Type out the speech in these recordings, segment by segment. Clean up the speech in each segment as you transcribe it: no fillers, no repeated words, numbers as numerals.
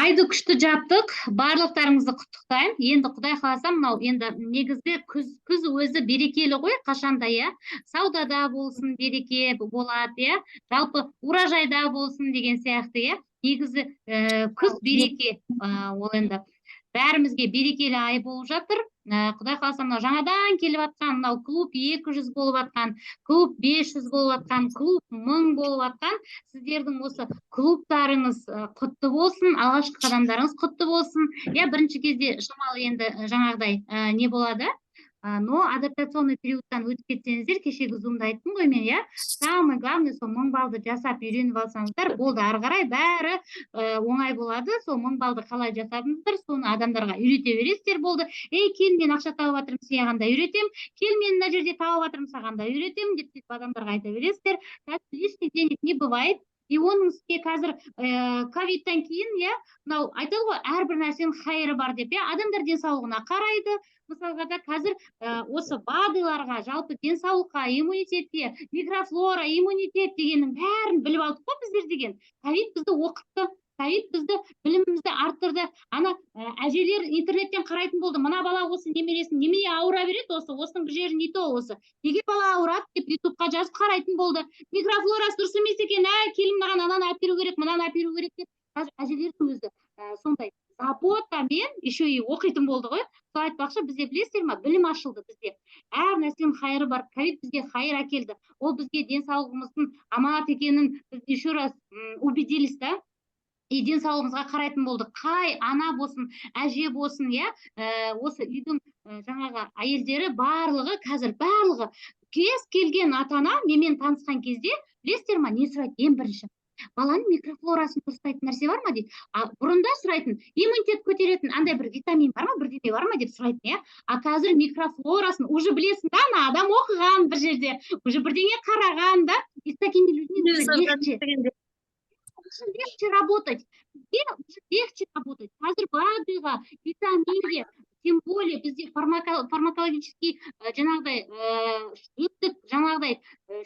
Айды күшті жаптық, барлықтарыңызды құттықтаймын. Енді, құдай қаласа, мынау енді негізгі күз, күз өзі берекелі ғой қашанда, иә. Саудада болсын, береке болады, иә, жалпы урожайда болсын деген сияқты, иә. Негізі күз береке, ол енді бәрімізге берекелі ай болып жатыр. Құдай қаласа, мынау жаңадан келіп жатқан, мынау клуб 200 болып жатқан, клуб 500 болып жатқан, клуб 1000 болып жатқан, сіздердің осы клубтарыңыз құтты болсын, алғашқы қадамдарыңыз құтты болсын, иә. Бірінші кезде шамалы енді жаңағыдай не болады, но адаптационный периодтан өтіп кетсеңіздер, кешегі зумда айттым ғой мен, иә, самый главный сол 1000 баллды жасап үйреніп алсаңыздар болды, ары қарай бәрі оңай болады. Сол 1000 баллды қалай жасадыңыздар, соны адамдарға үйрете бересіздер, болды. «Ей, кел, мен ақша тауып жатырмын, саған да үйретемін, кел, мен мына жерде тауып жатырмын, саған да үйретемін», — деп сөйтіп адамдарға айта бересіздер. Қазір лишних денег не бывает. И оның үстіне қазір ковидтан кейін, иә, мынау айтады ғой, әрбір нәрсенің хайыры бар деп, иә. Адамдар денсаулығына қарайды мысалға да. Қазір осы БАДыларға, жалпы денсаулыққа, иммунитетке, микрофлора, иммунитет дегеннің бәрін біліп алдық қой біздер деген. Ковид бізді оқытты, ковид бізді білімімізді арттырды. Ана әжелер интернеттен қарайтын болды: мына бала осы немересін немене ауыра береді, осы осының бір жері не то, осы неге бала ауырады деп ютубқа жазып қарайтын болды. Микрофлорасы дұрыс емес екен, ә, келін, мынаған ананы әперу керек, мынаны әперу керек деп қазір әжелердің өзі сондай заботамен еще и оқитын болды ғой. Сол айтпақшы, бізде, білесіздер ма, білім ашылды бізде. Әр нәрсенің хайыры бар. Ковид бізге хайыр әкелді, ол бізге денсаулығымыздың аманат екенін біз еще раз убедились да, и денсаулығымызға қарайтын болдық. Қай ана болсын, әже болсын, иә, осы үйдің жаңағы әйелдері барлығы, қазір барлығы, кез келген ата ана менімен танысқан кезде, білесіздер ма, не сұрайды ең бірінші? «Баланың микрофлорасын дұрыстайтын нәрсе бар ма?» — дейді. А бұрында сұрайтын: «Иммунитет көтеретін андай бір витамин бар ма, бірдеме бар ма?» — деп сұрайтын, иә. А қазір микрофлорасын уже білесің да, ана адам оқыған бір жерде, уже бірдеңе қараған да. И с такими людьми уже легче, уже легче работать, бізге уже легче работать. Қазір БАДыға, витаминге, тем более бізде фармакологический жаңағыдай емдік, жаңағыдай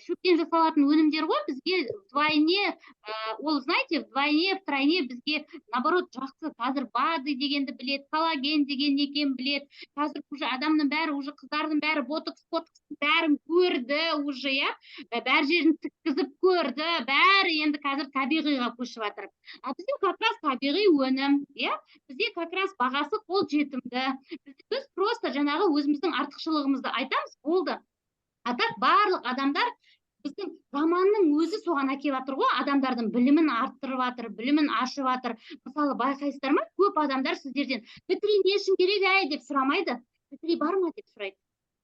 шөптен жасалатын өнімдер ғой. Бізге вдвойне ол, знаете, вдвойне, втройне бізге наоборот жақсы. Қазір БАДы дегенді біледі, коллаген деген не екенін біледі. Қазір уже адамның бәрі, уже қыздардың бәрі ботокс, ботокстың бәрін көрді уже, иә, бәр жерін тіккізіп көрді, бәрі енді қазір табиғиға көшіп жатыр. А бізде как раз табиғи өнім, иә, бізде как раз бағасы қолжетімді. Біз просто жаңағы өзіміздің артықшылығымызды айтамыз, болды. А так барлық адамдар, біздің заманның өзі соған әкеліп жатыр ғой, адамдардың білімін арттырып жатыр, білімін ашып жатыр. Мысалы, байқайсыздар ма, көп адамдар сіздерден «Д3 не үшін керек, әй?» деп сұрамайды, «Д3 бар ма?» деп сұрайды.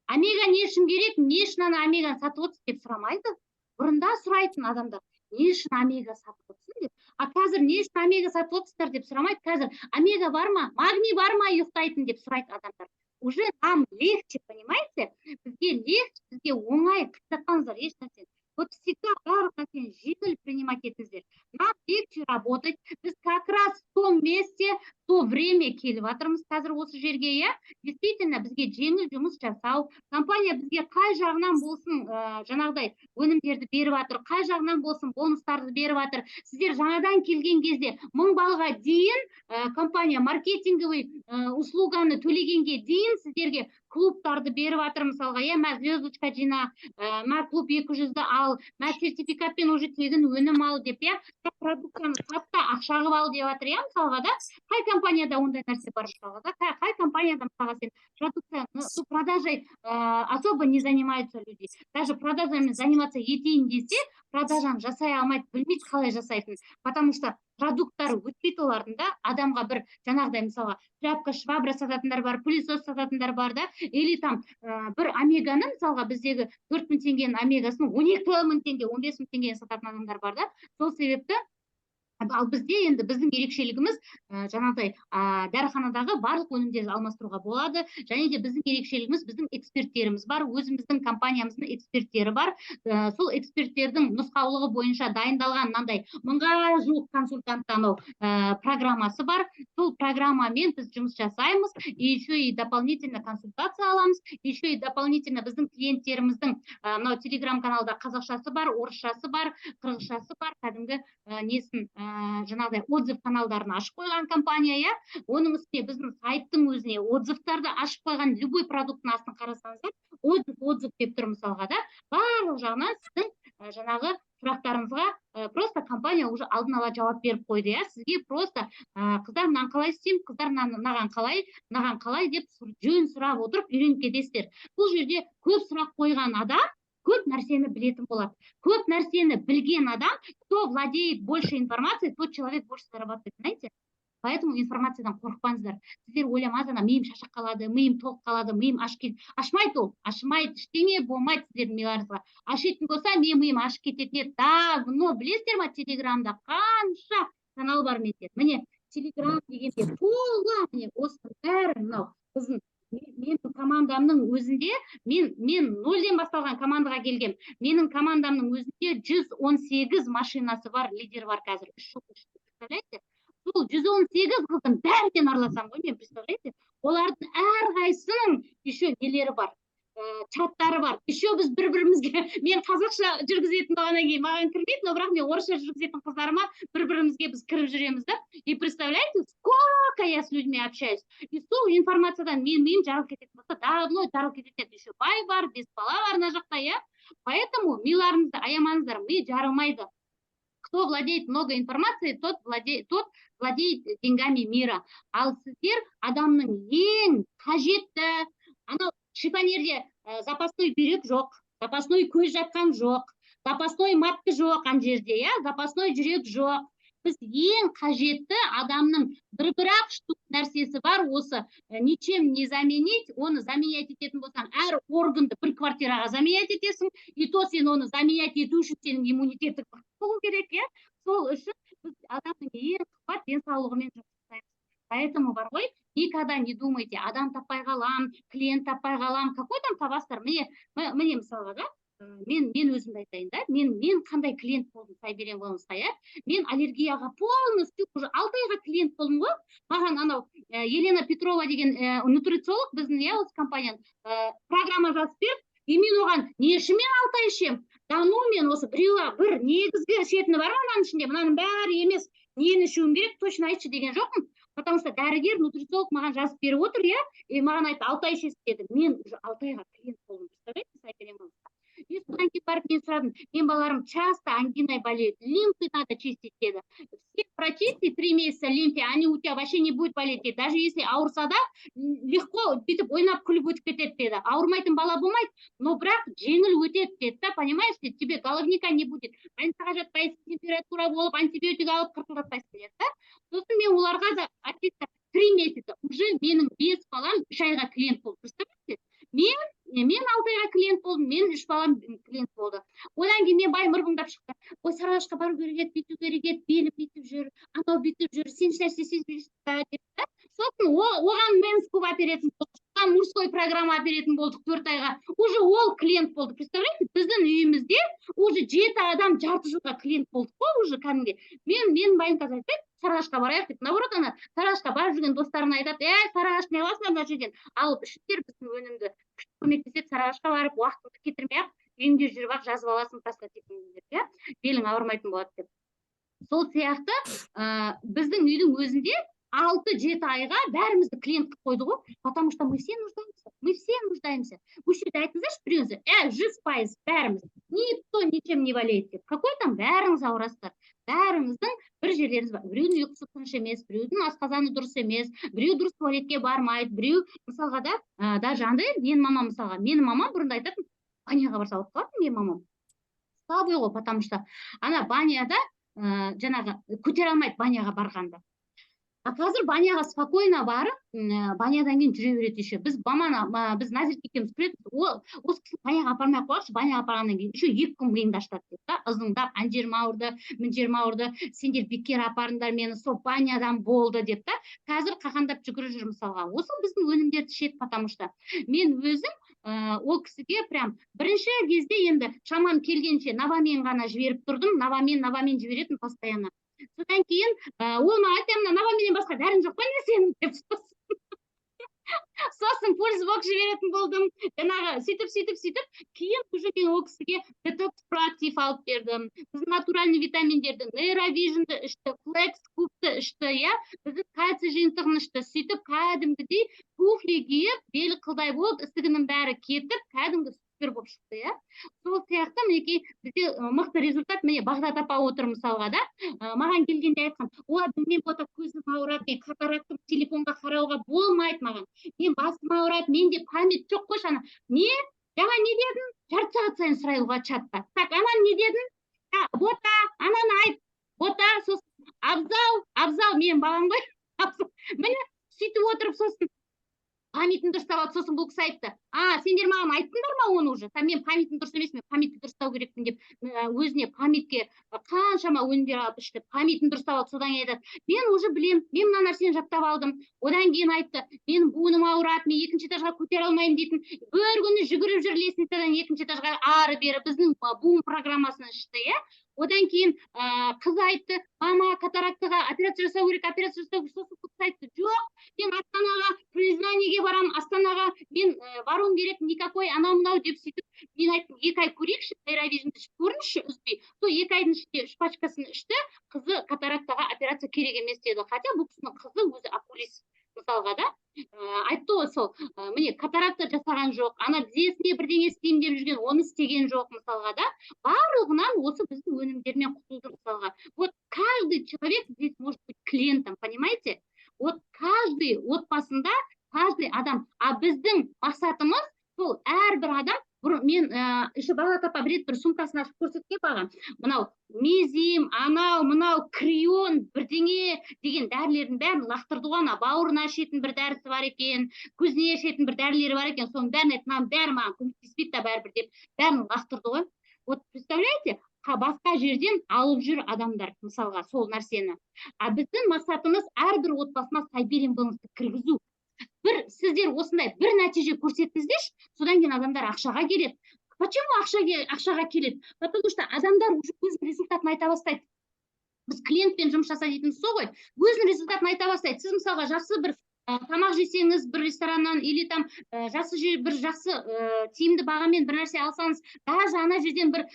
«Омега не үшін керек, не үшін ана омеганы сатып отырсыз?» деп сұрамайды. Бұрында сұрайтын адамдар «Не үшін омега сатып отырсың?» деп. А қазір «Не үшін омега сатып отырсыздар?» деп сұрамайды. Қазір «Омега бар ма, магний бар ма ұйықтайтын?» деп сұрайды адамдар. Уже нам легче, понимаете? Бізге легче, бізге оңай, қиындатпаңыздар еш нәрсені. Вот всегда барлық нәрсені жеңіл принимать етіңіздер. Нам легче работать. Біз как раз в том месте, в то время келіп жатырмыз қазір осы жерге, иә. Действительно, бізге жеңіл жұмыс жасау. Компания бізге қай жағынан болсын жаңағыдай өнімдерді беріп жатыр, қай жағынан болсын бонустарды беріп жатыр. Сіздер жаңадан келген кезде 1000 баллға дейін компания маркетинговый услуганы төлегенге дейін сіздерге клубтарды беріп жатыр мысалға, иә. Мә, звездочка жина, мә, клуб 200-ді ал, мә, сертификатпен уже тегін өнім ал деп, иә, продукцияны сат та, ақша қылып ал деп жатыр, иә. Мысалға да, қай компанияда ондай нәрсе бар мысалға да? Қай компанияда, мысалға, сен продукцияны, ну, продажей особо не занимаются люди. Даже продажамен заниматься етейін десе, продажаны жасай алмайды, білмейді қалай жасайтынын, потому что продукттары өтпейді олардың да. Адамға бір жаңағыдай, мысалға, тряпка, швабра сататындар бар, пылесос сататындар бар да, или там бір омеганы, мысалға, біздегі 4000 теңгенің омегасын 12 000 теңге, 15 000 теңгеге сататын адамдар бар да. Сол себепті, ал бізде енді біздің ерекшелігіміз жаңағыдай дәріханадағы барлық өнімдерді алмастыруға болады. Және де біздің ерекшелігіміз: біздің эксперттеріміз бар, өзіміздің компаниямыздың эксперттері бар. Сол эксперттердің нұсқаулығы бойынша дайындалған мынандай 1000-ға жуық консультантты анау программасы бар. Сол программамен біз жұмыс жасаймыз и еще и дополнительно консультация аламыз, еще и дополнительно біздің клиенттеріміздің мынау телеграм каналда қазақшасы бар, орысшасы бар, қырғызшасы бар, кәдімгі. несін, жаңағыдай отзыв каналдарын ашып қойған компания, иә. Оның үстіне біздің сайттың өзіне отзывтарды ашып қойған. Любой продукттың астын қарасаңыздар, отзыв, отзыв деп тұр мысалға да. Барлық жағынан сіздің жаңағы сұрақтарыңызға просто компания уже алдын ала жауап беріп қойды, иә. Сізге просто «Қыздар, мынаны қалай істеймін? Қыздар, мынаны, мынаған қалай, мынаған қалай?» деп жөн сұрап отырып үйреніп кетесіздер. Бұл жерде көп сұрақ қойған адам көп нәрсені білетін болады. Көп нәрсені білген адам, кто владеет больше информацией, тот человек больше зарабатывает, знаете. Поэтому информациядан қорықпаңыздар. Сіздер ойламаңыз, ана миым шаршап қалады, миым толып қалады, миым ашмайды. Ол ашымайды, ештеңе болмайды сіздердің миларыңызға. Ашитын болса, менің миым ашып кететін еді давно. Білесіздер ма, Телеграмда қанша канал бар менде? Міне, Телеграм дегенде толы. Міне, осының бәрі мынау біздің, менің командамның өзінде, мен нөлден басталған командаға келгем. Менің командамның өзінде 118 машинасы бар лидер бар қазір 3 жыл ішінде, представляете? Сол 118 қыздың бәрімен араласамын ғой мен, представляете? Олардың әрқайсысының еще нелері бар, чаттары бар. Еще біз бір бірімізге, мен қазақша жүргізетін болғаннан кейін маған кірмейді, но бірақ мен орысша жүргізетін қыздарыма бір бірімізге біз кіріп жүреміз да. И представляете, сколько я с людьми общаюсь? И сол информациядан менің миым жарылып кететін болса, давно жарылып кететін еді. Еще бай бар, бес бала бар мына жақта, иә. Поэтому миларыңызды аямаңыздар, ми жарылмайды. Кто владеет много информацией, тот владеет деньгами мира. Ал сіздер адамның ең қажетті, анау шифонерде запасной бүйрек жоқ, запасной көз жатқан жоқ, запасной матка жоқ ана жерде, иә, запасной жүрек жоқ. Біз ең қажетті, адамның бір бір ақ штук нәрсесі бар, осы ничем не заменить. Оны заменять ететін болсаң, әр органды бір квартираға заменять етесің, и то сен оны заменять ету үшін сенің иммунитетің мықты болу керек, иә. Сол үшін біз адамның ең қымбат денсаулығымен жұмыс жасаймыз. Поэтому бар ғой, никогда не думайте: адам таппай қалам, клиент таппай қалам. Какой там табасыздар? Міне, міне, мысалға да, мен өзімді айтайын да. Мен қандай клиент болдым Сайбериан Wellness-қа, иә? Мен аллергияға полностью уже 6 айға клиент болдым ғой. Маған анау Елена Петрова деген нутрициолог біздің, иә, осы компанияның, программа жазып берді. И мен оған не үшін мен 6 ай ішемін? Да ну, мен осы біреу бір негізгі ішетіні бар ма мынаның ішінде, мынаның бәрі емес, нені ішуім керек, точно айтшы деген жоқпын. Потому что дәрігер нутрициолог маған жазып беріп отыр, иә. И маған айтты: «6 ай ішесіз», — деді. Мен уже 6 айға клиент болдым, представляете, Сайбериан Wellness-қа. И содан кейін барып мен сұрадым: «Менің балаларым часто ангиной болеют, лимфы надо чистить», — деді. «Все прочисти 3 месяца лимфе, они у тебя вообще не будет болеть», — деді. «Даже если ауырса да, легко бүйтіп ойнап күліп өтіп кетеді», — деді. «Ауырмайтын бала болмайды, но бірақ жеңіл өтеді», — деді да. «Понимаешь, — деді, — тебе головняка не будет, больницаға жатпайсың, температура болып, антибиотик алып қырқылдатпайсың», — деді да. Сосын мен оларға да очистка 3 месяца, уже менің бес балам 3 айға клиент болды, представляете? Мен 6 айға клиент болдым, менің үш балам клиент болды. Одан кейін мен байым ырбыңдап шықты: «Ой, Сарыағашқа бару керек еді, бүйту керек еді, белім бүйтіп жүр, анау бүйтіп жүр, сен ешнәрсе сезбейсің ба?» — деп та. Сосын оған менскую әперетін болдық, оған мужской программа әперетін болдық 4 айға, уже ол клиент болды, представляете? Біздің үйімізде уже жеті адам жарты жылға клиент болдық қой уже кәдімгідей. Менің байым қазір айтпайды «Сарыағашқа барайық» деп. Наоборот, ана Сарыағашқа барып жүрген достарына айтады: «Ей, Сарыағаш не қыласыңдар мына жерден, алып ішіңдер біздің өнімді, күшті көмектеседі. Сарыағашқа барып уақытыңды кетірмей ақ, үйіңде жүріп ақ жазып аласың простатитіңді деп, иә, белің ауырмайтын болады», — деп. Сол сияқты біздің үйдің өзінде 6-7 айға бәрімізді клиент қылып қойды ғой, потому что мы все нуждаемся, мы все нуждаемся. Осы жерде айтыңыздаршы біреуіңіз: «100% бәріміз, никто ничем не болеет», — деп. Какой там, бәріңіз ауырасыздар, бәріңіздің бір жерлеріңіз бар. Біреудің ұйқысы тыныш емес, біреудің асқазаны дұрыс емес, біреу дұрыс туалетке бармайды, біреу мысалға да, даже андай менің мамам мысалға, менің мамам бұрында айтатын, баняға барса ауырып қалатын. Менің мамам слабый ғой, потому что ана баняда жаңағы көтере алмайды баняға барғанда. А қазір баняға спокойно барып, банядан кейін жүре береді еще. Біз маманы, біз Назерке екеуміз күлетінбіз: «Осы кісіні баняға апармай ақ қояйықшы, баняға апарғаннан кейін еще 2 күн миыңды ашытады», — деп та. «Ызыңдап, ана жерім ауырды, мына жерім ауырды, сендер бекер апардыңдар мені, сол банядан болды», — деп та. Қазір қақаңдап жүгіріп жүр мысалға. Осы біздің өнімдерді ішеді, потому что мен өзім ол кісіге прям бірінші кезде енді шамам келгенше Новамен ғана жіберіп тұрдым, Новамен, Новамен жіберетін постоянно. Содан кейін ол маған айтты: «Мына Новаменен басқа дәрің жоқ па не сенің?» — деп. Сосын пульсбокс жіберетін болдым жаңағы. Сөйтіп, сөйтіп, сөйтіп, кейін уже мен ол кісіге Детокс Проактив алып бердім, біздің натуральный витаминдерді, Нейровижнді ішті, Флекс Кубты ішті, иә, біздің кальций жиынтығын ішті. Сөйтіп, кәдімгідей туфли киіп, белі қылдай болып, ісігінің бәрі кетіп, кәдімгі супер болып шықты, иә. Сол сияқты, мінекей, бізде мықты результат. Міне, Бағдат апа отыр мысалға да. Маған келгенде айтқан: «Ой, білмеймін, бота, көзім ауырады, мен катарактым, телефонға қарауға болмайды маған, мен басым ауырады, менде память жоқ қойшы. Ана не, жаңа не дедің?» Жарты сағат сайын сұрайды ғой чатта. «Так, ананы не дедің, бота, ананы айт, бота». Сосын Абзал, Абзал менің балам ғой, міне, сөйтіп отырып, сосын памятін дұрыстап алды. Сосын бұл кісі айтты: «А сендер маған айттыңдар ма оны уже? Там мен памятім дұрыс емес, мен памятті дұрыстау керекпін», — деп, өзіне памятке қаншама өнімдер алып ішті, памятін дұрыстап алды. Содан кейін айтады: «Мен уже білем, мен мына нәрсені жаттап алдым». Одан кейін айтты: «Менің буыным ауырады, мен екінші этажға көтере алмаймын», — дейтін. Бір күні жүгіріп жүр лестницадан екінші этажға ары бері, біздің Бум программасын ішті, иә. Одан кейін қызы айтты: «Мама, катарактаға операция жасау керек, операция жасау керек». Сосын қызы айтты: «Жоқ, мен Астанаға признаниеге барамын, Астанаға мен баруым керек, никакой анау мынау деп. Сөйтіп мен айттым: «2 ай көрейікші, Нейровижнді ішіп көріңізші үзбей». Сол 2 айдың ішінде үш пачкасын ішті қызы, катарактаға операция керек емес деді. Хотя бұл кісінің қызы өзі окулист мысалға да. Айтты ғой сол, міне, катаракта жасаған жоқ, ана тізесіне бірдеңе істеймін деп жүрген, оны істеген жоқ мысалға да. Барлығынан осы біздің өнімдермен құтылды мысалға. Вот каждый человек здесь может быть клиентом, понимаете? Вот каждый отбасында каждый адам. А біздің мақсатымыз сол әрбір адам. Бұрын мен еще Бағдат апа бір рет бір сумкасын ашып көрсеткен маған, мынау Мезим, анау мынау Крион бірдеңе деген дәрілердің бәрін лақтырды ғой. Ана бауырына ішетін бір дәрісі бар екен, көзіне ішетін бір дәрілері бар екен, соның бәрін айтты: «Мынаның бәрі маған көмектеспейді да бәрібір», — деп бәрін лақтырды ғой. Вот представляете, басқа жерден алып жүр адамдар мысалға сол нәрсені. А біздің мақсатымыз әрбір отбасына Сайбериан Велнесті кіргізу. Бір сіздер осындай бір нәтиже көрсетіңіздерші, содан кейін адамдар ақшаға келеді. Почему ақшаға келеді? Потому что адамдар уже өзінің результатын айта бастайды. Біз клиентпен жұмыс жаса дейтініміз сол ғой, өзінің результатын айта бастайды. Сіз мысалға жақсы бір тамақ жесеңіз бір рестораннан или там жақсы бір жақсы тиімді бағамен бір нәрсе алсаңыз, даже ана жерден бір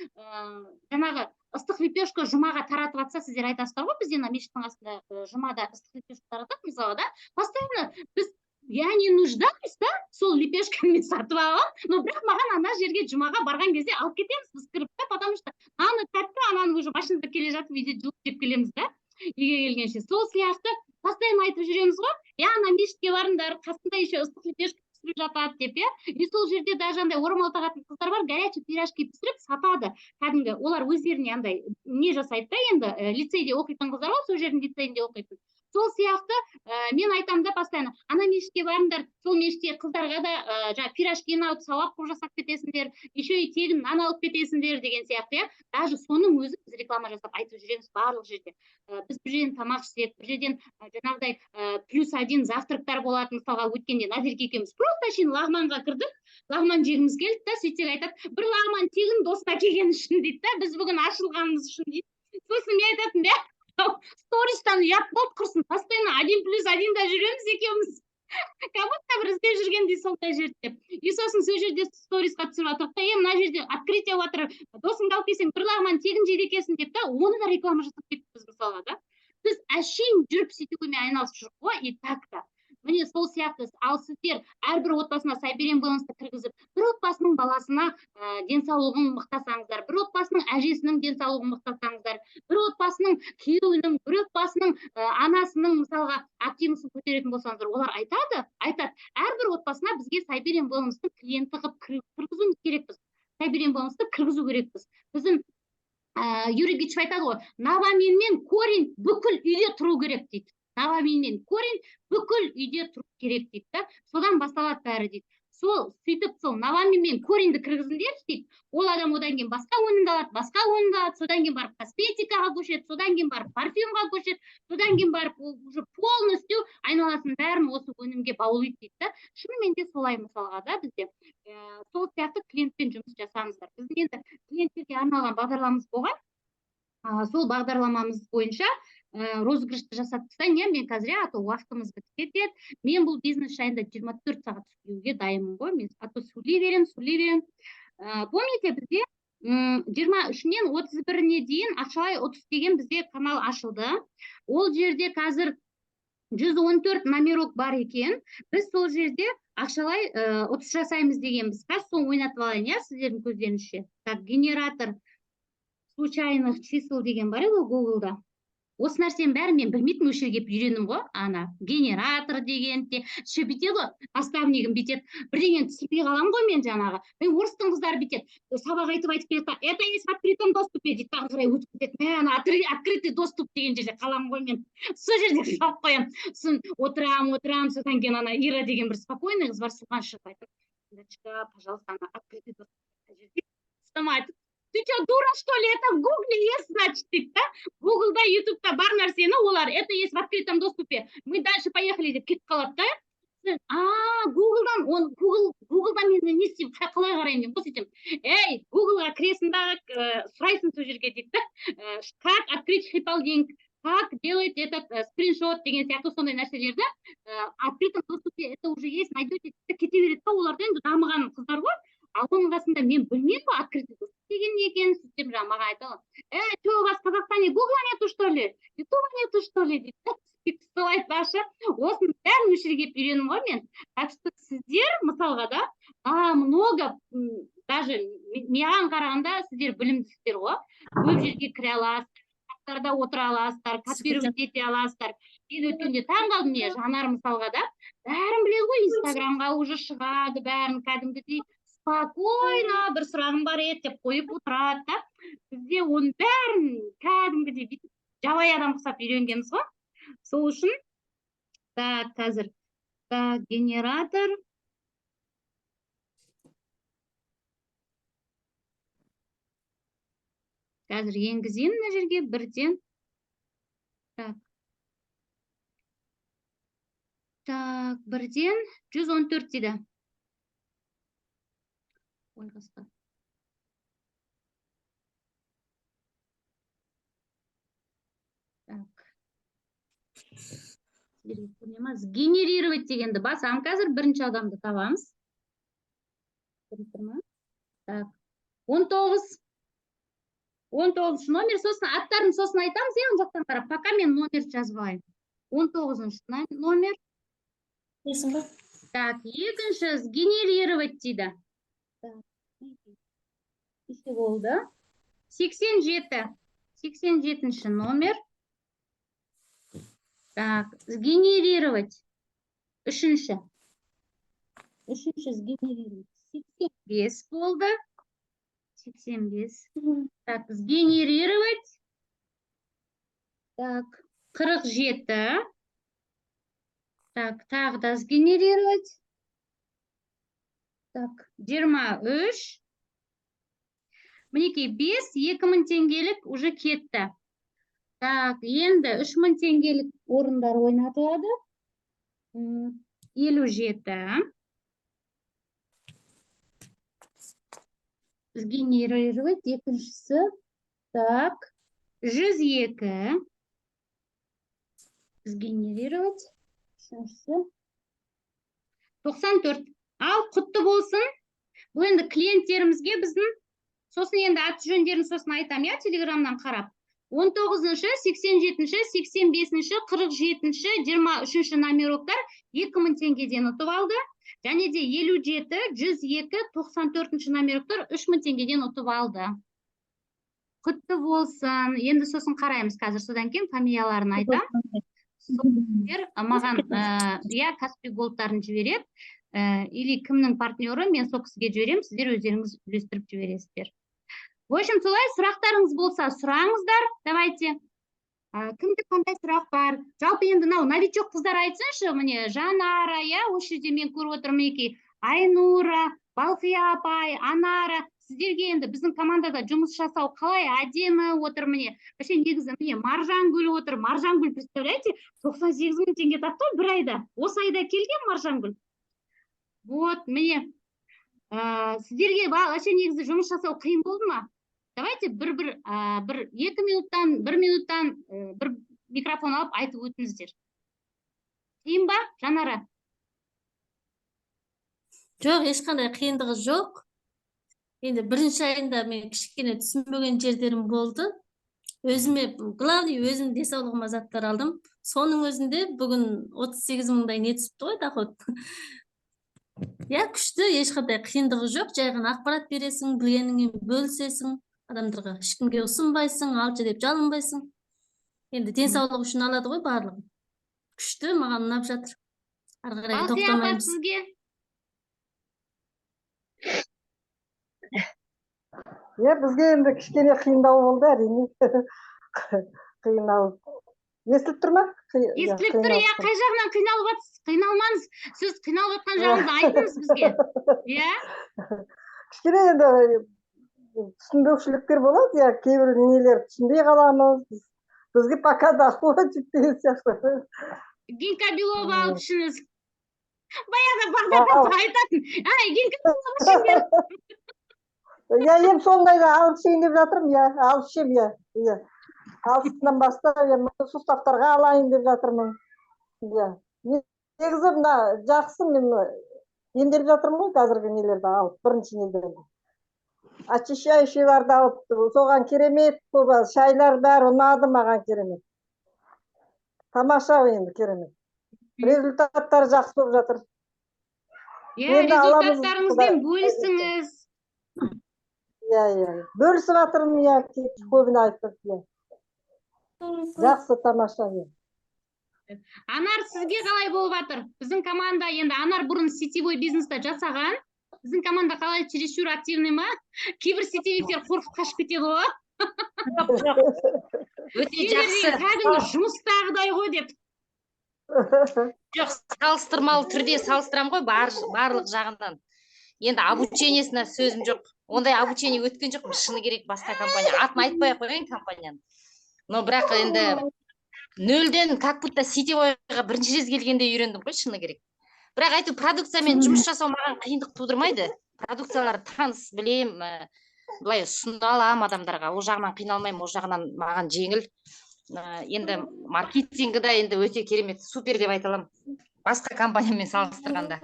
жаңағы ыстық лепешка жұмаға таратып жатса, сіздер айтасыздар ғой: «Бізде ана мешіттің қасында жұмада ыстық лепешка таратады» мысалға да. Постоянно біз, я не нуждаюсь да, сол лепешканы мен сатып аламын, но бірақ маған ана жерге жұмаға барған кезде алып кетеміз біз кіріп та, потому что наны тәтті, ананы уже машинада келе жатып, үйде жылып жеп келеміз да үйге келгенше. Сол сияқты постоянно айтып жүреміз ғой, иә: «Ана мешітке барыңдар, қасында еще ыстық лепешка пісіріп жатады», — деп, иә. И сол жерде даже андай орамал тағатын қыздар бар, горячий пирожки пісіріп сатады кәдімгі. Олар өздеріне андай не жасайды да енді, лицейде оқитын қыздар ғой, сол жердің лицейінде оқитын. Сол сияқты мен айтамын да постоянно: «Ана мешітке барыңдар, сол мешітте қыздарға да жаңағы пирожкині алып, сауап қылып жасап кетесіңдер, еще и тегін нан алып кетесіңдер» деген сияқты, иә. Даже соның өзін біз реклама жасап айтып жүреміз барлық жерде. Біз бір жерден тамақ ішсек, бір жерден жаңағыдай плюс один завтрактар болады мысалға. Өткенде Назерке екеуміз просто әшейін лағманға кірдік, лағман жегіміз келді да. Сөйтсек, айтады: «Бір лағман тегін досына келген үшін», — дейді да, «біз бүгін ашылғанымыз үшін», — дейді. Сосын мен айтатынмын: «Бә, стористан ұят болды құрсын, постоянно один плюс одинда жүреміз екеуміз, как будто бір іздеп жүргендей сондай жерді», — деп. И сосын сол жерде сторисқа түсіріп жатырмық та: «Е, мына жерде открытие болып жатыр, досыңды алып келсең, бір лағман тегін жейді екенсің», — деп та, оны да реклама жасап кеттік мысалға да. Біз әшейін жүріп, сетевоймен айналысып жүрміз ғой и так та. Міне, сол сияқты. Ал сіздер әрбір отбасына Сайбериан Велнесті кіргізіп, бір отбасының баласына денсаулығын мықтасаңыздар, бір отбасының әжесінің денсаулығын мықтасаңыздар, бір отбасының күйеуінің, бір отбасының анасының мысалға активностін көтеретін болсаңыздар, олар айтады, айтады. Әрбір отбасына бізге Сайбериан Велнестің клиенті қылып кіргізуіміз керекпіз, Сайбериан Велнесті кіргізу керекпіз. Біздің Юрий Гичев айтады ғой: «Новамин мен корень бүкіл үйде тұру керек», — дейді. «Новамин мен корень бүкіл үйде тұру керек», — дейді да. «Содан басталады бәрі», — дейді. Сол сөйтіп, сол Новамин мен кореньді кіргізіңдерші дейді. Ол адам одан кейін басқа өнімді алады, басқа өнімді алады, содан кейін барып косметикаға көшеді, содан кейін барып парфюмға көшеді, содан кейін барып ол уже полностью айналасының бәрін осы өнімге баулиды дейді да. Шынымен де солай мысалға да бізде. Сол сияқты клиентпен жұмыс жасаңыздар. Біздің енді клиенттерге арналған бағдарламамыз болған. Сол бағдарламамыз бойынша Розыгрышты жасап тастайын, иә, мен қазір, иә, а то уақытымыз бітіп кетеді. Мен бұл бизнес жайында 24 сағат сөйлеуге дайынмын ғой мен, а то сөйлей беремін, сөйлей беремін. Помните, бізде 23-інен 31-іне дейін ақшалай ұтыс деген бізде канал ашылды. Ол жерде қазір 114 номерок бар екен. Біз сол жерде ақшалай ұтыс жасаймыз дегенбіз. Қазір соны ойнатып алайын, иә, сіздердің көздеріңізше. Так, генератор случайных чисел деген бар еді ғой Гуглда. Осы нәрсенің бәрін мен білмейтінмін, осы жерге келіп үйрендім ғой. Ана генератор деген де ше бүйтеді ғой, наставнигім бүйтеді, бірдеңені түсінбей қаламын ғой мен жаңағы. Мен орыстың қыздары бүйтеді, сабақ айтып айтып келеді да, «Это есть в открытом доступе» дейді, ары қарай өтіп кетеді. Мә, ана открытый доступ деген жерде қаламын ғой мен, сол жерде қалып қоямын. Сосын отырамын, отырамын, содан кейін ана Ира деген бір спокойный қыз бар, соған шығып айтамын: «Ирочка, пожалуйста, ана открытый доступ қай жерде?» Айтып: «Ты что, дура, что ли? Это в Гугле есть, значит», — дейді да. Гуглда, Ютубта бар нәрсені олар «Это есть в открытом доступе, мы дальше поехали» деп кетіп қалады да. А Гуглдан, он Гуглдан мен не істеймін, қалай қараймын деймін ғой. Сөйтемін: «Ей, Гуглға кіресің дағы, сұрайсың сол жерге», — дейді да. «Как открыть HypoLink, как делать этот скриншот» деген сияқты сондай нәрселерді открытом доступе это уже есть, найдете, кете береді да. Оларда енді дамыған қыздар ғой. Ал оның қасында мен білмеймін ғой открытый доступ деген не екенін. Сөйтсем, жаңағы маған айтады: «Э, че, у вас в Казахстане Гугла нету, что ли, Ютуба нету, что ли?» — дейді да. Сөйтіп солай айтпақшы, осының бәрін осы жерге келіп үйрендім ғой мен. Так что сіздер мысалға да много даже маған қарағанда сіздер білімдісіздер ғой, көп жерге кіре аласыздар, кітаптарда отыра аласыздар, копировать ете аласыздар. Мен өткенде таң қалдым, міне, Жанар мысалға да бәрін біледі ғой, Инстаграмға уже шығады, бәрін кәдімгідей спокойно «бір сұрағым бар еді» деп қойып отырады да. Бізде оның бәрін кәдімгідей бүйтіп жабайы адам ұқсап үйренгенбіз ғой, сол үшін. Так, қазір, так, генератор. Қазір енгізейін мына жерге бірден. Так. Так, бірден 114 дейді. Ой, қасқа. Так. Сіздерге көріне ма? «Сгенерировать» дегенді басамын қазір, бірінші адамды табамыз. Көрініп тұр ма? Так. 19. 19 номер, сосын аттарын сосын айтамыз, иә, ана жақтан қарап. Пока мен номер жазып алайын. 19 номер. Есің ба? Так, екінші «сгенерировать» дейді. Так, неше болды? 87. 87 номер. Так, сгенерировать. Үшінші. Үшінші сгенерировать. 85 болды. 85. Так, сгенерировать. Так, 47. Так, тағы да сгенерировать. Так, 23. Мінекей, 5, 2000 теңгелік уже кетті. Так, енді 3000 теңгелік орындар ойнатылады. 57. Сгенерировать екіншісі. Так, 102. Сгенерировать. Үшіншісі. 94. Ал, құтты болсын. Бұл енді клиенттерімізге біздің. Сосын енді аты жөндерін сосын айтамын, иә, Телеграмнан қарап. 19-шы, 87-ші, 85-ші, 47-ші, 23-ші номероктар 2000 теңгеден ұтып алды. Және де 57, 102, 94-ші номероктар 3000 теңгеден ұтып алды. Құтты болсын. Енді сосын қараймыз қазір, содан кейін фамилияларын айтамын. Сол маған, иә, Каспи Голдтарын жібереді. Или кімнің партнері, мен сол кісіге жіберемін, сіздер өздеріңіз үлестіріп жібересіздер. В общем, солай, сұрақтарыңыз болса, сұраңыздар, давайте. Кімде қандай сұрақ бар? Жалпы енді мынау новичок қыздар айтсыншы, міне, Жанара, иә, осы жерде мен көріп отырмын, мінекей, Айнура, Балқия апай, Анара. Сіздерге енді біздің командада жұмыс жасау қалай әдемі отыр, міне. Вообще негізі міне Маржангүл отыр. Маржангүл, представляете, 98 мың теңге тапты ғой бір айда. Осы айда келген Маржангүл. Вот, міне. Сіздерге вообще негізі жұмыс жасау қиын болды ма? Давайте бір 2 минуттан, 1 минуттан, бір Микрофон алып айтып өтіңіздер. Қиын ба, Жанара? Жоқ, ешқандай қиындығы жоқ. Енді бірінші айында мен кішкене түсінбеген жердерім болды. Өзіме, главный, өзім денсаулығыма заттар алдым. Соның өзінде бүгін 38 мыңдай не түсіпті ғой, доход. Иә, күшті, ешқандай қиындығы жоқ. Жай ғана ақпарат бересің, білгеніңмен бөлісесің адамдарға. Ешкімге ұсынбайсың, алшы деп жалынбайсың. Енді денсаулық үшін алады ғой барлығы. Күшті, маған ұнап жатыр. Ары қарай Балқия апа, тоқтамаймыз. сізге? Иә, бізге енді кішкене қиындау болды, әрине. Қиналып. Естіліп тұр ма? Иә, Естіліп тұр, иә. қиналып Қай жағынан қиналып жатсыз? Қиналмаңыз. Сіз қиналып жатқан жағыңызды айтыңыз бізге. Иә? Кішкене енді түсінбеушіліктер болады, иә, кейбір нелер түсінбей қаламыз. Бізге пока доход жетпеген сияқты. Гинкго билоба алып ішіңіз. Баяғыда Бағдат Вау. айтатын. Ай, гинкго билоба ішіңдер. Иә, енді сондайды алып ішейін деп жатырмын, иә, алып ішемін, иә. Алтысынан бастап, иә, суставтарға алайын деп жатырмын. Иә. Негізі мына жақсы, мен емделіп жатырмын ғой қазіргі нелерді алып, бірінші нелерді. Очищающийларды алып, соған керемет көп, шайлар бәрі ұнады маған, керемет. Тамаша енді, керемет. Результаттары жақсы болып жатыр. Иә, Енді аламыз, результаттарыңызбен Құдай- бөлісіңіз. Иә. Бөлісіп жатырмын, иә, көбіне айтып, иә. Жақсы, тамаша, иә. Анар, сізге қалай болып жатыр? Біздің команда енді, Анар бұрын сетевой бизнесте жасаған. Біздің команда қалай, чересчур активный ма? Кейбір сетевиктер қорқып қашып кетеді ғой. Жоқ, өте Сендер жақсы. деген кәдімгі жұмыстағыдай ғой деп. Жоқ, салыстырмалы түрде салыстырамын ғой барлық жағынан. Енді обучениесіне сөзім жоқ. Ондай обучение өткен жоқпын, шыны керек, басқа компания. Атын айтпай ақ қояйын компанияны. Но бірақ енді нөлден, как будто сетевойға бірінші рет келгенде үйрендім ғой, шыны керек. Бірақ әйтеуір продукциямен жұмыс жасау маған қиындық тудырмайды. Продукциялар таныс, білем, былай ұсына аламын адамдарға. Ол жағынан қиналмаймын, ол жағынан маған жеңіл. Енді маркетингі да енді өте керемет, супер деп айта аламын. Басқа компаниямен салыстырғанда.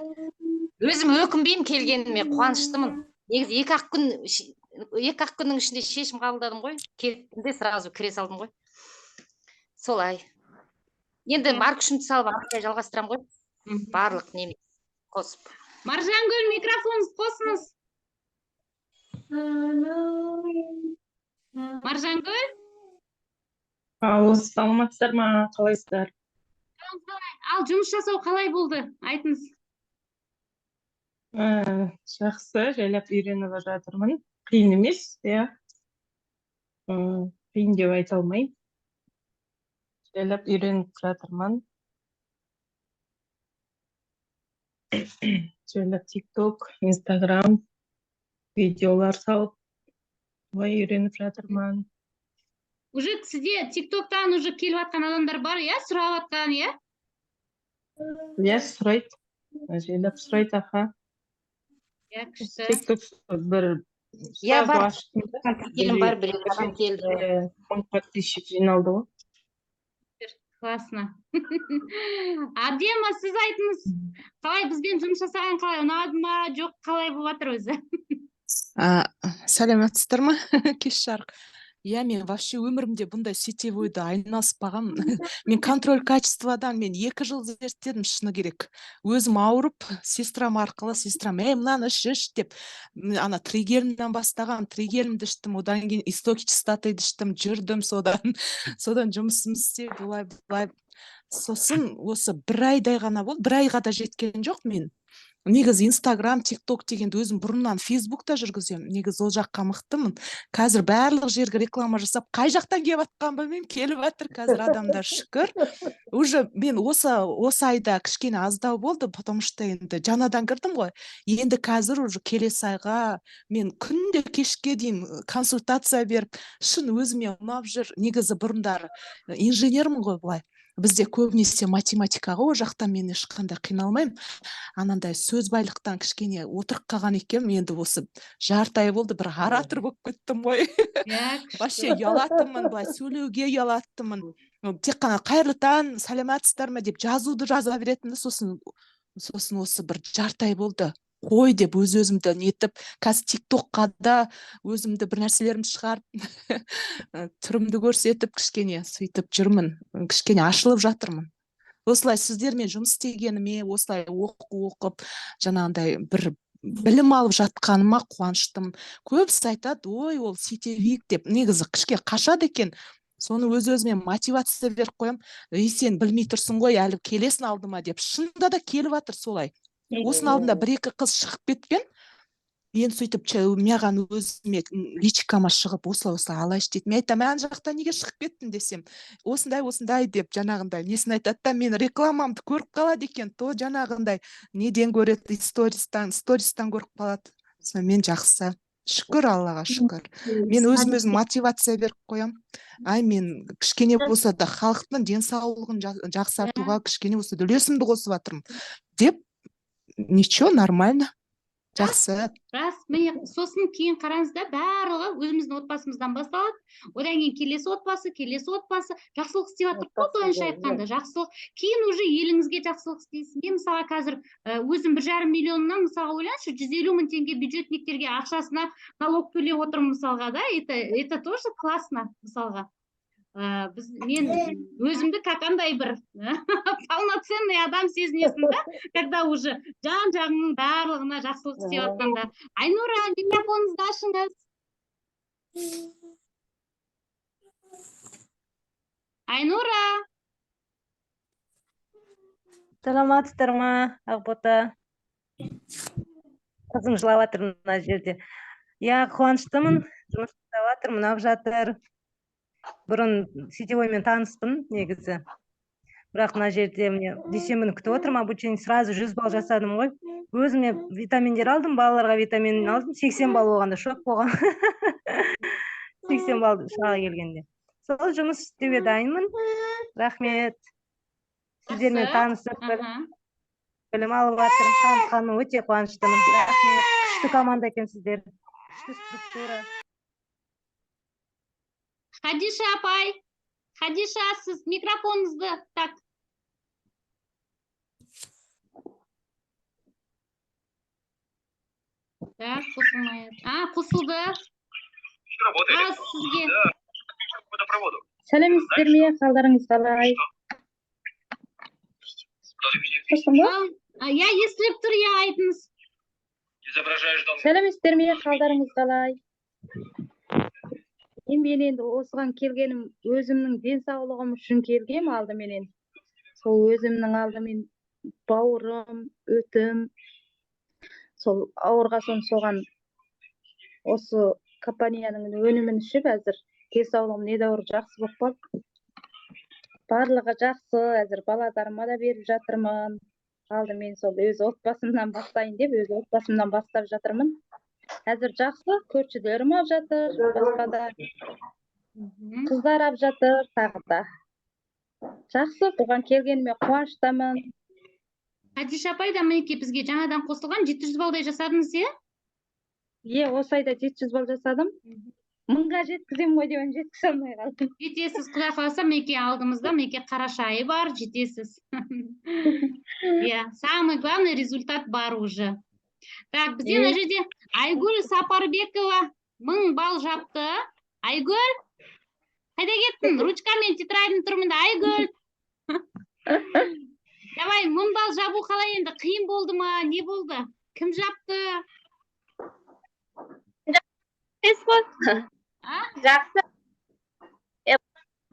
Өзім өкінбеймін келгеніме, қуаныштымын. Негізі 2 ақ күннің ішінде шешім қабылдадым ғой. Келдім де сразу кіре салдым ғой. Солай. Енді бар күшімді салып ары қарай жалғастырамын ғой. Барлық нені қосып. Маржангүл, микрофоныңызды қосыңыз. Маржангүл? Алло, саламатсыздар ма, қалайсыздар? Ал жұмыс жасау қалай болды? Айтыңыз. Жақсы, жайлап үйреніп жатырмын. Қиын емес, иә. Қиын деп айта алмаймын. Жайлап үйреніп жатырмын. Жайлап ТикТок, Инстаграм видеолар салып, солай үйреніп жатырмын. Уже сізде ТикТоктан уже келіп жатқан адамдар бар, иә, сұрап жатқан, иә? Иә, сұрайды. Жайлап сұрайды, аха. Иә, күшті. ТикТок бір Иә, сразу бар. аштым да. Келін бар, бір адам келді. 1000 подписчик жиналды ғой. Классно. Әбдема, сіз айтыңыз. Қалай бізбен жұмыс жасаған, қалай, ұнады ма, жоқ, қалай болып жатыр өзі? Сәлеметсіздер ма? Кеш жарық. Иә, мен вообще өмірімде бұндай сетевойды айналыспағанмын. Мен контроль качестводан мен 2 жыл зерттедім, шыны керек. Өзім ауырып, сестрам арқылы, сестрам: «Ей, мынаны іш, іш», – деп, ана тригельмнен бастаған, тригельмді іштім, одан кейін Истоки чистоты іштім, жүрдім содан жұмысымды істеп, былай былай. Сосын осы бір айдай ғана болды, бір айға да жеткен жоқ. Мен негізі Инстаграм, Тик Ток дегенді өзім бұрыннан Фейсбукта жүргіземін, негізі ол жаққа мықтымын. Қазір барлық жерге реклама жасап, қай жақтан келіп жатқанын білмеймін, келіп жатыр қазір адамдар, шүкір. Уже мен осы айда кішкене аздау болды, потому что енді жаңадан кірдім ғой. Енді қазір уже келесі айға мен күнде кешке дейін консультация беріп, шын өзіме ұнап жүр. Негізі бұрындары инженермін ғой, былай бізде көбінесе математика ғой, ол жақтан мен ешқандай қиналмаймын. Анандай сөз байлықтан кішкене отырып қалған екенмін. Енді осы жарты ай болды, бір оратор болып кеттім ғой. Иә, Вообще ұялатынмын, былай сөйлеуге ұялатынмын. Тек қана «Қайырлы таң, саламатсыздар ма?» деп жазуды жаза беретінмін. Сосын осы бір жарты ай болды, қой деп өз өзімді нетіп, қазір Тик Токқа да өзімді, бір нәрселерімді шығарып, түрімді көрсетіп, кішкене сөйтіп жүрмін, кішкене ашылып жатырмын. Осылай сіздермен жұмыс істегеніме, осылай оқу оқып, жаңағындай бір білім алып жатқаныма қуаныштымын. Көбісі айтады: «Ой, ол сетевик», – деп. Негізі кішкене қашады екен. Соны өз өзіме мотивация беріп қоямын: «Ей, сен білмей тұрсың ғой, әлі келесің алдыма», – деп. Шынында да келіп жатыр солай. Осының алдында бір екі қыз шығып кеткен. Енді сөйтіп маған өзіме личкама шығып, осылай осылай алайыншы дейді. Мен айтамын: «Ана жақта неге шығып кеттің?» – десем, осындай осындай деп жаңағындай несін айтады да, мен рекламамды көріп қалады екен. То жаңағындай неден көреді, стористан көріп қалады. Сонымен жақсы, шүкір, Аллаға шүкір. Мен өзім өзім мотивация беріп қоямын: ай, мен кішкене болса да халықтың денсаулығын жақсартуға кішкене болса да үлесімді қосып жатырмын деп. Ничего, нормально, жақсы. Рас, міне. Сосын кейін қараңыз да, барлығы өзіміздің отбасымыздан басталады. Одан кейін келесі отбасы, келесі отбасы. Жақсылық істеп жатырмық қой, былайынша айтқанда, жақсылық. Кейін уже еліңізге жақсылық істейсіз. Мен мысалға қазір өзім 1,5 миллионнан, мысалға, ойлаңызшы, 150 000 теңге бюджетниктерге ақшасына налог төлеп отырмын, мысалға да. Это тоже классно, мысалға. Біз мен өзімді как андай бір полноценный адам сезінесің да, когда уже жан жағыңның барлығына жақсылық істеп жатқанда. Айнұра, микрофоныңызды ашыңыз. Айнұра. Саламатсыздар ма, Ақбота? Қызым жылап жатыр мына жерде. Иә, қуаныштымын, жұмыс жасап жатыр, ұнап жатыр. Бұрын сетевоймен таныспын негізі, бірақ мына жерде, міне, дүйсенбіні күтіп отырмын обучение. Сразу 100 балл жасадым ғой. Өзіме витаминдер алдым, балаларға витамин алдым. 80 балл болғанда шок болған, 80 балл шыға келгенде. Сол, жұмыс істеуге дайынмын. Рахмет, сіздермен танысып, білім алып жатырмын. Танысқаныма өте қуаныштымын, рахмет. Күшті команда екенсіздер, күшті структура. Хадиша апай, Хадиша, сіз микрофоныңызды, так. Так, қосылмай. А, қосылды. А, сізге. Сәлеметсіздер ме, қалдарыңыз қалай? Қостым ба? Ал, иә, естіліп тұр, иә, айтыңыз. Сәлеметсіздер ме, қалдарыңыз қалай? Мен енді осыған келгенім өзімнің денсаулығым үшін келгем алдыменен. Сол өзімнің алдымен бауырым, өтім сол ауырған соң, соған осы компанияның өнімін ішіп, әзір денсаулығым недәуір жақсы болып қалды. Барлығы жақсы, әзір балаларыма да беріп жатырмын. Алдымен сол өз отбасымнан бастайын деп, өз отбасымнан бастап жатырмын. Әзір жақсы, көршілерім алып жатыр, басқа да қыздар алып жатыр тағы да. Жақсы, бұған келгеніме қуаныштымын. Хадиша апай да мінекей бізге жаңадан қосылған. 700 балдай жасадыңыз, иә? Иә, осы айда 700 балл жасадым. 1000-ға жеткіземін ғой деп едім, жеткізе алмай қалдым. Жетесіз, құдай қаласа, мінекей, алдымызда, мінекей, қараша айы бар, жетесіз. Иә, самый главный результат бар уже. Так, бізде мына жерде Айгүл Сапарбекова 1000 балл жапты. Айгүл, қайда кеттің? Ручка мен тетрадь тұр мында, Айгүл. Давай, 1000 балл жабу қалай енді? Қиын болды ма? Не болды? Кім жапты? Қой. А? Жақсы.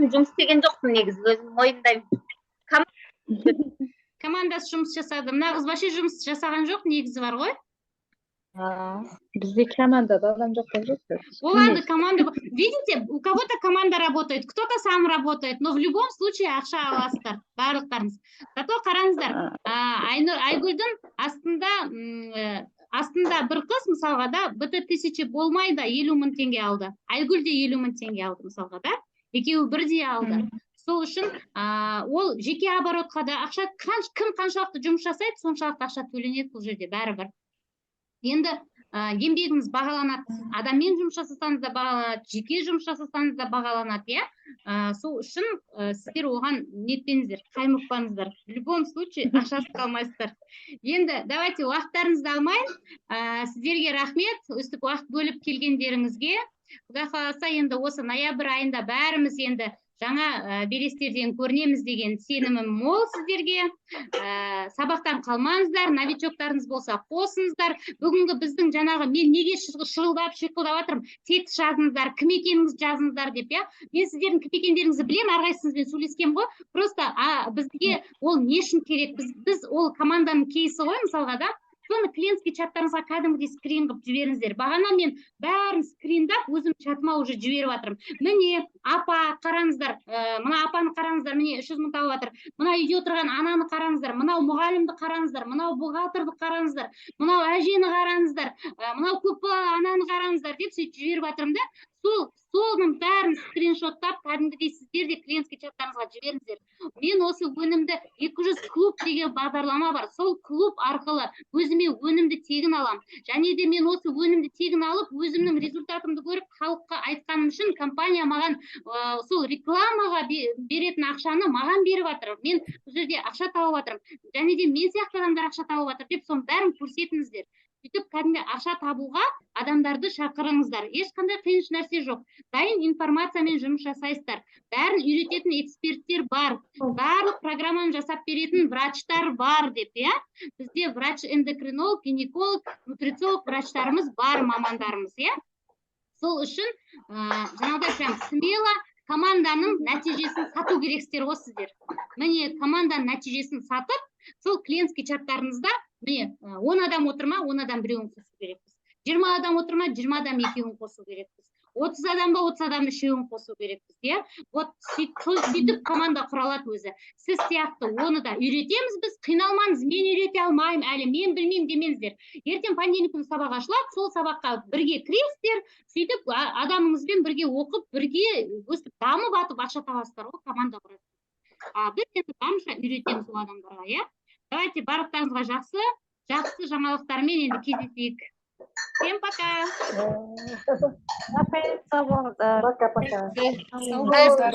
Жұмыс істеген жоқпын негізі, өзім мойындаймын. Командасы жұмыс жасады. Мына қыз вообще жұмыс жасаған жоқ негізі бар ғой. Бізде командада адам жоқ болып жатыр. Болады команда. Видите, у кого-то команда работает, кто-то сам работает, но в любом случае ақша аласыздар барлықтарыңыз. Зато қараңыздар, Айнұр, Айгүлдің астында бір қыз, мысалға да, БТ 1000 болмай да 50 000 теңге алды. Айгүл де 50 000 теңге алды, мысалға да. Екеуі бірдей алды. Сол үшін ол жеке оборотқа да ақша, кім қаншалықты жұмыс жасайды, соншалықты ақша төленеді бұл жерде бәрібір. Енді Еңбегіңіз бағаланады. Сіз адаммен жұмыс жасасаңыз да бағаланады, жеке жұмыс жасасаңыз да бағаланады, иә. Сол үшін сіздер оған нетпеңіздер, қаймықпаңыздар. В любом случае ақшасыз қалмайсыздар. Енді давайте, уақыттарыңызды алмайын. Сіздерге рахмет, өстіп уақыт бөліп келгендеріңізге. Құдай қаласа, енді осы ноябрь айында бәріміз енді жаңа белестерден көрінеміз деген сенімім мол сіздерге. Сабақтан қалмаңыздар, новичоктарыңыз болса, қосыңыздар. Бүгінгі біздің жаңағы, мен неге шырылдап, шиқылдап жатырмын, текст жазыңыздар, кім екеніңізді жазыңыздар деп, иә. Мен сіздердің кім екендеріңізді білемін, әрқайсыңызбен сөйлескенмін ғой. Просто бізге ол не үшін керек? Біз ол команданың кейсі ғой, мысалға да. Соны клиентский чаттарыңызға кәдімгідей скрин қылып жіберіңіздер. Бағана мен бәрін скриндап, өзім чатыма уже жіберіп жатырмын. Міне, апа, қараңыздар, мына апаны қараңыздар, міне, 300 000 тауып жатыр. Мына үйде отырған ананы қараңыздар, мынау мұғалімді қараңыздар, мынау бухгалтерді қараңыздар, мынау әжені қараңыздар, мынау көпбалалы ананы қараңыздар деп, сөйтіп жіберіп жатырмын да. Соның бәрін скриншоттап, кәдімгідей сіздер де клиентский чаттарыңызға жіберіңіздер. Мен осы өнімді, 200 клуб деген бағдарлама бар, сол клуб арқылы өзіме өнімді тегін аламын. Және де мен осы өнімді тегін алып, өзімнің результатымды көріп, халыққа айтқаным үшін компания маған сол рекламаға беретін ақшаны маған беріп жатыр. Мен бұл жерде ақша тауып жатырмын және де мен сияқты адамдар ақша тауып жатыр деп, соның бәрін көрсетіңіздер. Сөйтіп, кәдімгі ақша табуға адамдарды шақырыңыздар. Ешқандай қиын нәрсе жоқ, дайын информациямен жұмыс жасайсыздар, бәрін үйрететін эксперттер бар, барлық программаны жасап беретін врачтар бар деп, иә. Бізде врач эндокринолог, гинеколог, нутрициолог врачтарымыз бар, мамандарымыз, иә. Сол үшін жаңағыдай прям смело команданың нәтижесін сату керексіздер ғой сіздер. Міне, команданың нәтижесін сатып, сол клиентский чаттарыңызда, міне, 10 адам отыр ма, 10 адам біреуін қосу керекпіз, 20 адам отыр ма, 20 адам екеуін қосу керекпіз, 30 адам ба, 30 адам үшеуін қосу керекпіз, иә. Вот сөйтіп команда құралады өзі. Сіз сияқты оны да үйретеміз біз, қиналмаңыз. Мен үйрете алмаймын әлі, мен білмеймін демеңіздер. Ертең понедельник күні сабақ ашылады, сол сабаққа бірге кіресіздер. Сөйтіп, адамыңызбен бірге оқып, бірге өстіп дамып атып, ақша табасыздар ғой, команда құрасыздар. А біз енді барынша үйретеміз ол адамдарға, иә. Давайте, барлықтарыңызға жақсы жақсы жаңалықтармен енді кездесейік. Всем пока! Рахмет, сау болыңыздар. Пока, пока. Сау болыңыздар.